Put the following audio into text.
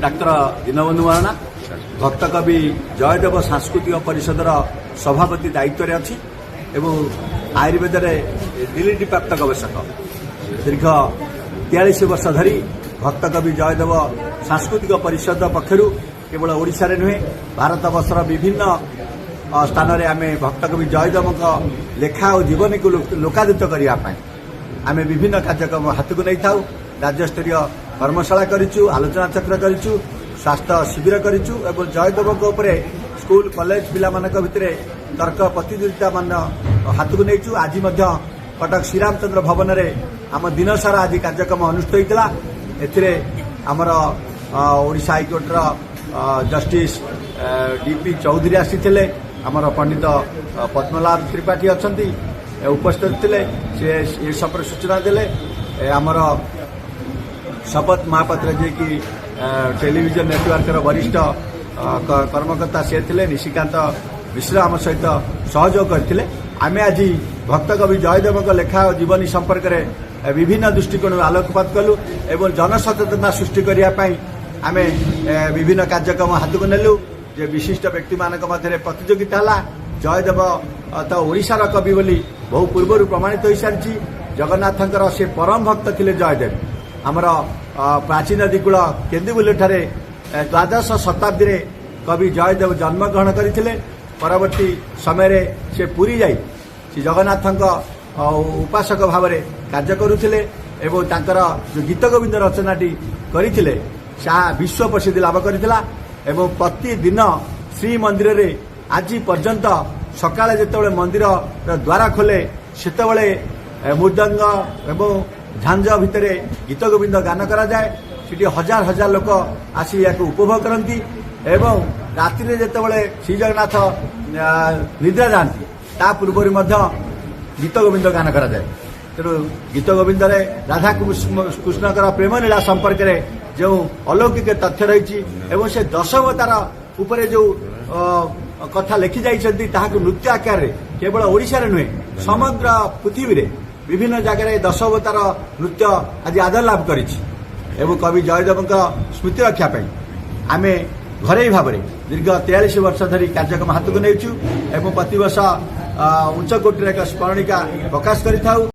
ଡାକ୍ତର ଦୀନବନ୍ଧୁ ମହାରଣା, ଭକ୍ତକବି ଜୟଦେବ ସାଂସ୍କୃତିକ ପରିଷଦର ସଭାପତି ଦାୟିତ୍ୱରେ ଅଛି ଏବଂ ଆୟୁର୍ବେଦରେ ଡିଲିଟି ପ୍ରାପ୍ତ ଗବେଷକ। ଦୀର୍ଘ 43 ବର୍ଷ ଧରି ଭକ୍ତକବି ଜୟଦେବ ସାଂସ୍କୃତିକ ପରିଷଦ ପକ୍ଷରୁ କେବଳ ଓଡ଼ିଶାରେ ନୁହେଁ, ଭାରତବର୍ଷର ବିଭିନ୍ନ ସ୍ଥାନରେ ଆମେ ଭକ୍ତକବି ଜୟଦେବଙ୍କ ଲେଖା ଓ ଜୀବନୀକୁ ଲୋକାଦୃତ କରିବା ପାଇଁ ଆମେ ବିଭିନ୍ନ କାର୍ଯ୍ୟକ୍ରମ ହାତକୁ ନେଇଥାଉ। ରାଜ୍ୟସ୍ତରୀୟ କର୍ମଶାଳା କରିଛୁ, ଆଲୋଚନା ଚକ୍ର କରିଛୁ, ସ୍ୱାସ୍ଥ୍ୟ ଶିବିର କରିଛୁ ଏବଂ ଜୟଦେବଙ୍କ ଉପରେ ସ୍କୁଲ କଲେଜ ପିଲାମାନଙ୍କ ଭିତରେ ତର୍କ ପ୍ରତିଯୋଗିତା ମାନ ହାତକୁ ନେଇଛୁ। ଆଜି ମଧ୍ୟ କଟକ ଶ୍ରୀରାମଚନ୍ଦ୍ର ଭବନରେ ଆମ ଦିନସାରା ଆଜି କାର୍ଯ୍ୟକ୍ରମ ଅନୁଷ୍ଠିତ ହୋଇଥିଲା। ଏଥିରେ ଆମର ଓଡ଼ିଶା ହାଇକୋର୍ଟର ଜଷ୍ଟିସ୍ ଡିପି ଚୌଧୁରୀ ଆସିଥିଲେ। ଆମର ପଣ୍ଡିତ ପଦ୍ମଲାଲ ତ୍ରିପାଠୀ ଅଛନ୍ତି, ଉପସ୍ଥିତ ଥିଲେ। ସେ ଏ ସମ୍ପର୍କରେ ସୂଚନା ଦେଲେ। ଆମର ଶପଥ ମହାପାତ୍ର, ଯିଏକି ଟେଲିଭିଜନ ନେଟୱାର୍କର ବରିଷ୍ଠ କର୍ମକର୍ତ୍ତା, ସେ ଥିଲେ। ନିଶିକାନ୍ତ ମିଶ୍ର ଆମ ସହିତ ସହଯୋଗ କରିଥିଲେ। ଆମେ ଆଜି ଭକ୍ତକବି ଜୟଦେବଙ୍କ ଲେଖା ଓ ଜୀବନୀ ସମ୍ପର୍କରେ ବିଭିନ୍ନ ଦୃଷ୍ଟିକୋଣରୁ ଆଲୋକପାତ କଲୁ ଏବଂ ଜନସଚେତନତା ସୃଷ୍ଟି କରିବା ପାଇଁ ଆମେ ବିଭିନ୍ନ କାର୍ଯ୍ୟକ୍ରମ ହାତକୁ ନେଲୁ ଯେ ବିଶିଷ୍ଟ ବ୍ୟକ୍ତିମାନଙ୍କ ମଧ୍ୟରେ ପ୍ରତିଯୋଗିତା ହେଲା। ଜୟଦେବ ତ ଓଡ଼ିଶାର କବି ବୋଲି ବହୁ ପୂର୍ବରୁ ପ୍ରମାଣିତ ହୋଇସାରିଛି। ଜଗନ୍ନାଥଙ୍କର ସେ ପରମ ଭକ୍ତ ଥିଲେ ଜୟଦେବ। ଆମର ପ୍ରାଚୀନ ନଦୀକୂଳ କେନ୍ଦୁବୁଲିଠାରେ ଦ୍ୱାଦଶ ଶତାବ୍ଦୀରେ କବି ଜୟଦେବ ଜନ୍ମଗ୍ରହଣ କରିଥିଲେ। ପରବର୍ତ୍ତୀ ସମୟରେ ସେ ପୁରୀ ଯାଇ ଶ୍ରୀ ଜଗନ୍ନାଥଙ୍କ ଉପାସକ ଭାବରେ କାର୍ଯ୍ୟ କରୁଥିଲେ ଏବଂ ତାଙ୍କର ଯେଉଁ ଗୀତ ଗୋବିନ୍ଦ ରଚନାଟି କରିଥିଲେ, ତାହା ବିଶ୍ୱ ପ୍ରସିଦ୍ଧି ଲାଭ କରିଥିଲା। ଏବଂ ପ୍ରତିଦିନ ଶ୍ରୀମନ୍ଦିରରେ ଆଜି ପର୍ଯ୍ୟନ୍ତ ସକାଳେ ଯେତେବେଳେ ମନ୍ଦିରର ଦ୍ୱାର ଖୋଲେ, ସେତେବେଳେ ମୃଦଙ୍ଗ ଏବଂ ଝାଞ୍ଜ ଭିତରେ ଗୀତ ଗୋବିନ୍ଦ ଗାନ କରାଯାଏ। ସେଠି ହଜାର ହଜାର ଲୋକ ଆସି ଏହାକୁ ଉପଭୋଗ କରନ୍ତି ଏବଂ ରାତିରେ ଯେତେବେଳେ ଶ୍ରୀଜଗନ୍ନାଥ ନିଦ୍ରା ଯାଆନ୍ତି, ତା ପୂର୍ବରୁ ମଧ୍ୟ ଗୀତ ଗୋବିନ୍ଦ ଗାନ କରାଯାଏ। ତେଣୁ ଗୀତ ଗୋବିନ୍ଦରେ ରାଧା କୃଷ୍ଣଙ୍କର ପ୍ରେମ ଲୀଳା ସମ୍ପର୍କରେ ଯେଉଁ ଅଲୌକିକ ତଥ୍ୟ ରହିଛି ଏବଂ ସେ ଦଶାବତାର ଉପରେ ଯେଉଁ କଥା ଲେଖି ଯାଇଛନ୍ତି, ତାହାକୁ ନୃତ୍ୟ ଆକାରରେ କେବଳ ଓଡ଼ିଶାରେ ନୁହେଁ, ସମଗ୍ର ପୃଥିବୀରେ ବିଭିନ୍ନ ଜାଗାରେ ଦଶାବତାର ନୃତ୍ୟ ଆଜି ଆଦର ଲାଭ କରିଛି। ଏବଂ କବି ଜୟଦେବଙ୍କ ସ୍ମୃତି ରକ୍ଷା ପାଇଁ ଆମେ ଘରୋଇ ଭାବରେ ଦୀର୍ଘ 43 ବର୍ଷ ଧରି କାର୍ଯ୍ୟକ୍ରମ ହାତକୁ ନେଉଛୁ ଏବଂ ପ୍ରତିବର୍ଷ ଉଚ୍ଚକୋଟୀର ଏକ ସ୍ମରଣିକା ପ୍ରକାଶ କରିଥାଉ।